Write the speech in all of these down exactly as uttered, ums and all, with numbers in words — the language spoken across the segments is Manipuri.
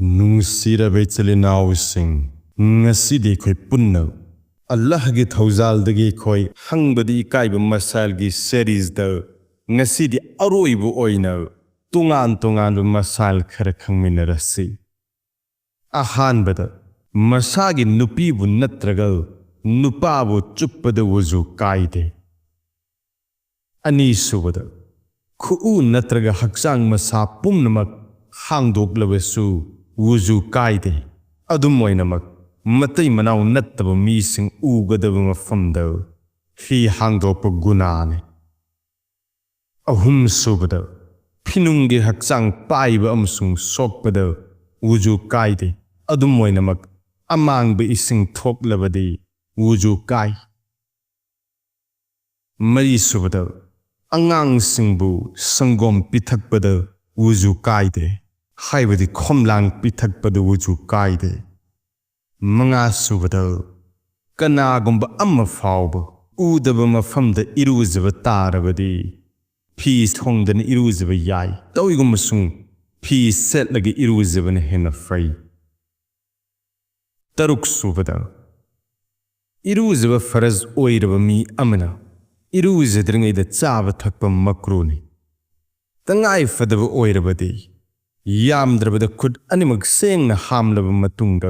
ꯅꯨꯡꯁꯤꯔꯕ ꯏꯆꯤꯜ ꯏꯅꯥꯎꯁꯤꯡ, ꯉꯁꯤꯗꯤ ꯑꯩꯈꯣꯏ ꯄꯨꯟꯅ ꯑꯜꯂꯥꯍꯒꯤ ꯊꯧꯖꯥꯜꯗꯒꯤ ꯑꯩꯈꯣꯏ ꯍꯪꯕꯗꯤ ꯏꯀꯥꯏꯕ ꯃꯁꯥꯏꯜꯒꯤ ꯁꯦꯔꯤꯖꯗ ꯉꯁꯤꯗꯤ ꯑꯔꯣꯏꯕ ꯑꯣꯏꯅ ꯇꯣꯉꯥꯟ ꯇꯣꯉꯥꯟꯕ ꯃꯁꯥꯏꯜ ꯈꯔ ꯈꯪꯃꯤꯟꯅꯔꯁꯤ꯫ ꯑꯍꯥꯟꯕꯗ, ꯃꯁꯥꯒꯤ ꯅꯨꯄꯤꯕꯨ ꯅꯠꯇ꯭ꯔꯒ ꯅꯨꯄꯥꯕꯨ ꯆꯨꯞꯄꯗ ꯋꯨꯖꯨ ꯀꯥꯏꯗꯦ꯫ ꯑꯅꯤꯁꯨꯕꯗ, ꯈꯨꯎ ꯅꯠꯇ꯭ꯔꯒ ꯍꯛꯆꯥꯡ ꯃꯁꯥ ꯄꯨꯝꯅꯃꯛ ꯍꯥꯡꯗꯣꯛꯂꯕꯁꯨ ꯋꯨꯖꯨ ꯀꯥꯏꯗꯦ꯫ ꯑꯗꯨꯝ ꯑꯣꯏꯅꯃꯛ, ꯃꯇꯩ ꯃꯅꯥꯎ ꯅꯠꯇꯕ ꯃꯤꯁꯤꯡ ꯎꯒꯗꯕ ꯃꯐꯝꯗ ꯐꯤ ꯍꯥꯡꯗꯣꯛꯄ ꯒꯨꯅꯥꯅꯤ꯫ ꯑꯍꯨꯝꯁꯨꯕꯗ, ꯐꯤꯅꯨꯡꯒꯤ ꯍꯛꯆꯥꯡ ꯄꯥꯏꯕ ꯑꯃꯁꯨꯡ ꯁꯣꯛꯄꯗ ꯋꯨꯖꯨ ꯀꯥꯏꯗꯦ꯫ ꯑꯗꯨꯝ ꯑꯣꯏꯅꯃꯛ, ꯑꯃꯥꯡꯕ ꯏꯁꯤꯡ ꯊꯣꯛꯂꯕꯗꯤ ꯋꯨꯖꯨ ꯀꯥꯏ꯫ ꯃꯔꯤꯁꯨꯕꯗ, ꯑꯉꯥꯡꯁꯤꯡꯕꯨ ꯁꯪꯒꯣꯝ ꯄꯤꯊꯛꯄꯗ ꯋꯨꯖꯨ ꯀꯥꯏꯗꯦ, ꯍꯥꯏꯕꯗꯤ ꯈꯣꯝꯂꯥꯡ ꯄꯤꯊꯛꯄꯗ ꯋꯨꯖꯨ ꯀꯥꯏꯗꯦ꯫ ꯃꯉꯥꯁꯨꯕꯗ, ꯀꯅꯥꯒꯨꯝꯕ ꯑꯃ ꯐꯥꯎꯕ ꯎꯗꯕ ꯃꯐꯝꯗ ꯏꯔꯨꯖꯕ ꯇꯥꯔꯕꯗꯤ ꯐꯤ ꯊꯣꯡꯗꯅ ꯏꯔꯨꯖꯕ ꯌꯥꯏ꯫ ꯇꯧꯏꯒꯨꯝꯕꯁꯨꯡ ꯐꯤ ꯁꯦꯠꯂꯒ ꯏꯔꯨꯖꯕꯅ ꯍꯦꯟꯅ ꯐꯩ꯫ ꯇꯔꯨꯛꯁꯨꯕꯗ, ꯏꯔꯨꯖꯕ ꯐꯔꯖ ꯑꯣꯏꯔꯕ ꯃꯤ ꯑꯃꯅ ꯏꯔꯨꯖꯗ꯭ꯔꯤꯉꯩꯗ ꯆꯥꯕ ꯊꯛꯄ ꯃꯀ꯭ꯔꯨꯅꯤ꯫ ꯇꯉꯥꯏ ꯐꯗꯕ ꯑꯣꯏꯔꯕꯗꯤ, ꯌꯥꯝꯗ꯭ꯔꯕꯗ ꯈꯨꯠ ꯑꯅꯤꯃꯛ ꯁꯦꯡꯅ ꯍꯥꯝꯂꯕ ꯃꯇꯨꯡꯗ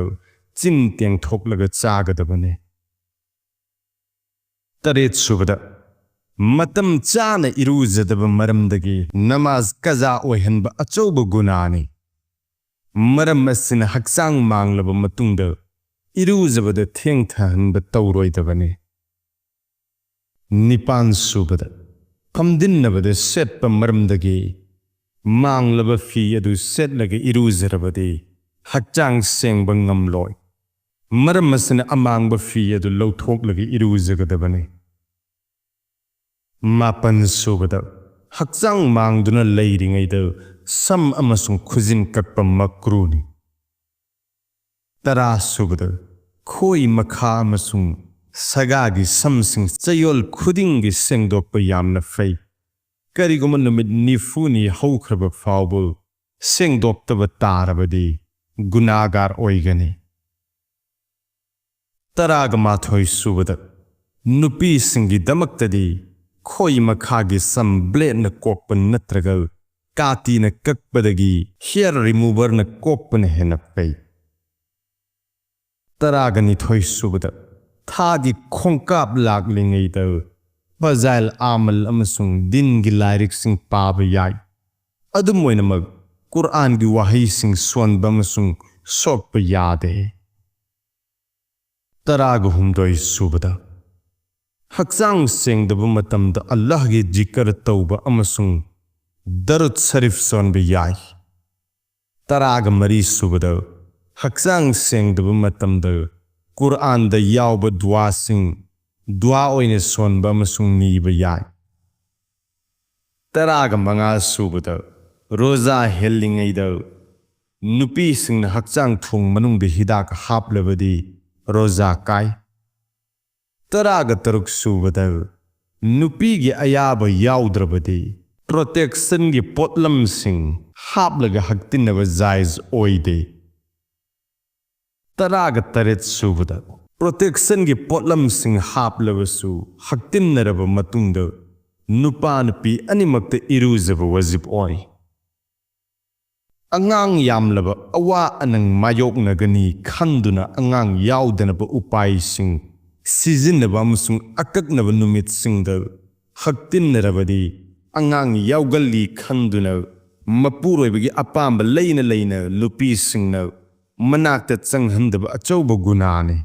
ꯆꯤꯟ ꯇꯦꯡꯊꯣꯛꯂꯒ ꯆꯥꯒꯗꯕꯅꯤ꯫ ꯇꯔꯦꯠꯁꯨꯕꯗ, ꯃꯇꯝ ꯆꯥꯅ ꯏꯔꯨꯖꯗꯕ ꯃꯔꯝꯗꯒꯤ ꯅꯃꯥꯖ ꯀꯖꯥ ꯑꯣꯏꯍꯟꯕ ꯑꯆꯧꯕ ꯒꯨꯅꯥꯅꯤ꯫ ꯃꯔꯝ ꯑꯁꯤꯅ ꯍꯛꯆꯥꯡ ꯃꯥꯡꯂꯕ ꯃꯇꯨꯡꯗ ꯏꯔꯨꯖꯕꯗ ꯊꯦꯡꯊꯍꯟꯕ ꯇꯧꯔꯣꯏꯗꯕꯅꯤ꯫ ꯅꯤꯄꯥꯟꯁꯨꯕꯗ, ꯐꯝꯗꯤꯟꯅꯕꯗ ꯁꯦꯠꯄ ꯃꯔꯝꯗꯒꯤ ꯃꯥꯡꯂꯕ ꯐꯤ ꯑꯗꯨ ꯁꯦꯠꯂꯒ ꯏꯔꯨꯖꯔꯕꯗꯤ ꯍꯛꯆꯥꯡ ꯁꯦꯡꯕ ꯉꯝꯂꯣꯏ꯫ ꯃꯔꯝ ꯑꯁꯤꯅ ꯑꯃꯥꯡꯕ ꯐꯤ ꯑꯗꯨ ꯂꯧꯊꯣꯛꯂꯒ ꯏꯔꯨꯖꯒꯗꯕꯅꯤ꯫ ꯃꯥꯄꯟꯁꯨꯕꯗ, ꯍꯛꯆꯥꯡ ꯃꯥꯡꯗꯨꯅ ꯂꯩꯔꯤꯉꯩꯗ ꯁꯝ ꯑꯃꯁꯨꯡ ꯈꯨꯖꯤꯟ ꯀꯛꯄ ꯃꯀ꯭ꯔꯨꯅꯤ꯫ ꯇꯔꯥꯁꯨꯕꯗ, ꯈꯣꯏ ꯃꯈꯥ ꯑꯃꯁꯨꯡ ꯁꯒꯥꯒꯤ ꯁꯝꯁꯤꯡ ꯆꯌꯣꯜ ꯈꯨꯗꯤꯡꯒꯤ ꯁꯦꯡꯗꯣꯛꯄ ꯌꯥꯝꯅ ꯐꯩ꯫ ꯀꯔꯤꯒꯨꯝꯕ ꯅꯨꯃꯤꯠ ꯅꯤꯐꯨꯅꯤ ꯍꯧꯈ꯭ꯔꯕ ꯐꯥꯎꯕ ꯁꯦꯡꯗꯣꯛꯇꯕ ꯇꯥꯔꯕꯗꯤ, ꯒꯨꯅꯥꯒꯥꯔ ꯑꯣꯏꯒꯅꯤ꯫ ꯇꯔꯥꯒ ꯃꯥꯊꯣꯏ ꯁꯨꯕꯗ, ꯅꯨꯄꯤꯁꯤꯡꯒꯤꯗꯃꯛꯇꯗꯤ ꯈꯣꯏ ꯃꯈꯥꯒꯤ ꯁꯝ ꯕ꯭ꯂꯦꯗꯅ ꯀꯣꯛꯄ ꯅꯠꯇ꯭ꯔꯒ ꯀꯥꯇꯤꯅ ꯀꯛꯄꯗꯒꯤ ꯍꯤꯌꯔ ꯔꯤꯃꯨꯚꯔꯅ ꯀꯣꯛꯄꯅ ꯍꯦꯟꯅ ꯐꯩ꯫ ꯇꯔꯥꯒ ꯅꯤꯊꯣꯏ ꯁꯨꯕꯗ, ꯊꯥꯒꯤ ꯈꯣꯡꯀꯥꯞ ꯂꯥꯛꯂꯤꯉꯩꯗ ꯐꯖꯥꯏꯜ ꯑꯃꯜ ꯑꯃꯁꯨꯡ ꯗꯤꯟꯒꯤ ꯂꯥꯏꯔꯤꯛꯁꯤꯡ ꯄꯥꯕ ꯌꯥꯏ꯫ ꯑꯗꯨꯝ ꯑꯣꯏꯅꯃꯛ, ꯀꯨꯔꯑꯥꯟꯒꯤ ꯋꯥꯍꯩꯁꯤꯡ ꯁꯣꯟꯕ ꯑꯃꯁꯨꯡ ꯁꯣꯛꯄ ꯌꯥꯗꯦ꯫ ꯇꯔꯥꯒ ꯍꯨꯝꯗꯣꯏ ꯁꯨꯕꯗ, ꯍꯛꯆꯥꯡ ꯁꯦꯡꯗꯕ ꯃꯇꯝꯗ ꯑꯜꯂꯥꯍꯒꯤ ꯖꯤꯀꯔ ꯇꯧꯕ ꯑꯃꯁꯨꯡ ꯗꯔꯨꯗ ꯁꯔꯤꯐ ꯁꯣꯟꯕ ꯌꯥꯏ꯫ ꯇꯔꯥꯒ ꯃꯔꯤ ꯁꯨꯕꯗ, ꯍꯛꯆꯥꯡ ꯁꯦꯡꯗꯕ ꯃꯇꯝꯗ ꯀꯨꯔꯑꯥꯟꯗ ꯌꯥꯎꯕ ꯗꯨꯋꯥꯁꯤꯡ ꯗꯨꯋꯥ ꯑꯣꯏꯅ ꯁꯣꯟꯕ ꯑꯃꯁꯨꯡ ꯅꯤꯕ ꯌꯥꯏ꯫ ꯇꯔꯥꯒ ꯃꯉꯥ ꯁꯨꯕꯗ, ꯔꯣꯖꯥ ꯍꯦꯜꯂꯤꯉꯩꯗ ꯅꯨꯄꯤꯁꯤꯡꯅ ꯍꯛꯆꯥꯡ ꯊꯣꯡ ꯃꯅꯨꯡꯗ ꯍꯤꯗꯥꯛ ꯍꯥꯞꯂꯕꯗꯤ ꯔꯣꯖꯥ ꯀꯥꯏ꯫ ꯇꯔꯥꯒ ꯇꯔꯨꯛ ꯁꯨꯕꯗ, ꯅꯨꯄꯤꯒꯤ ꯑꯌꯥꯕ ꯌꯥꯎꯗ꯭ꯔꯕꯗꯤ ꯄ꯭ꯔꯣꯇꯦꯛꯁꯟꯒꯤ ꯄꯣꯠꯂꯝꯁꯤꯡ ꯍꯥꯞꯂꯒ ꯍꯛꯇꯤꯟꯅꯕ ꯖꯥꯏꯖ ꯑꯣꯏꯗꯦ꯫ ꯇꯔꯥꯒ ꯇꯔꯦꯠ ꯁꯨꯕꯗ, ꯄ꯭ꯔꯣꯇꯦꯛꯁꯟꯒꯤ ꯄꯣꯠꯂꯝꯁꯤꯡ ꯍꯥꯞꯂꯕꯁꯨ ꯍꯛꯇꯤꯟꯅꯔꯕ ꯃꯇꯨꯡꯗ ꯅꯨꯄꯥ ꯅꯨꯄꯤ ꯑꯅꯤꯃꯛꯇ ꯏꯔꯨꯖꯕ ꯋꯥꯖꯤꯕ ꯑꯣꯏ꯫ ꯑꯉꯥꯡ ꯌꯥꯝꯂꯕ ꯑꯋꯥ ꯑꯅꯪ ꯃꯥꯌꯣꯛꯅꯒꯅꯤ ꯈꯟꯗꯨꯅ ꯑꯉꯥꯡ ꯌꯥꯎꯗꯅꯕ ꯎꯄꯥꯏꯁꯤꯡ ꯁꯤꯖꯤꯟꯅꯕ ꯑꯃꯁꯨꯡ ꯑꯀꯛꯅꯕ ꯅꯨꯃꯤꯠꯁꯤꯡꯗ ꯍꯛꯇꯤꯟꯅꯔꯕꯗꯤ ꯑꯉꯥꯡ ꯌꯥꯎꯒꯜꯂꯤ ꯈꯟꯗꯨꯅ ꯃꯄꯨꯔꯣꯏꯕꯒꯤ ꯑꯄꯥꯝꯕ ꯂꯩꯅ ꯂꯩꯅ ꯅꯨꯄꯤꯁꯤꯡꯅ ꯃꯅꯥꯛꯇ ꯆꯪꯍꯟꯗꯕ ꯑꯆꯧꯕ ꯒꯨꯅꯥꯅꯤ꯫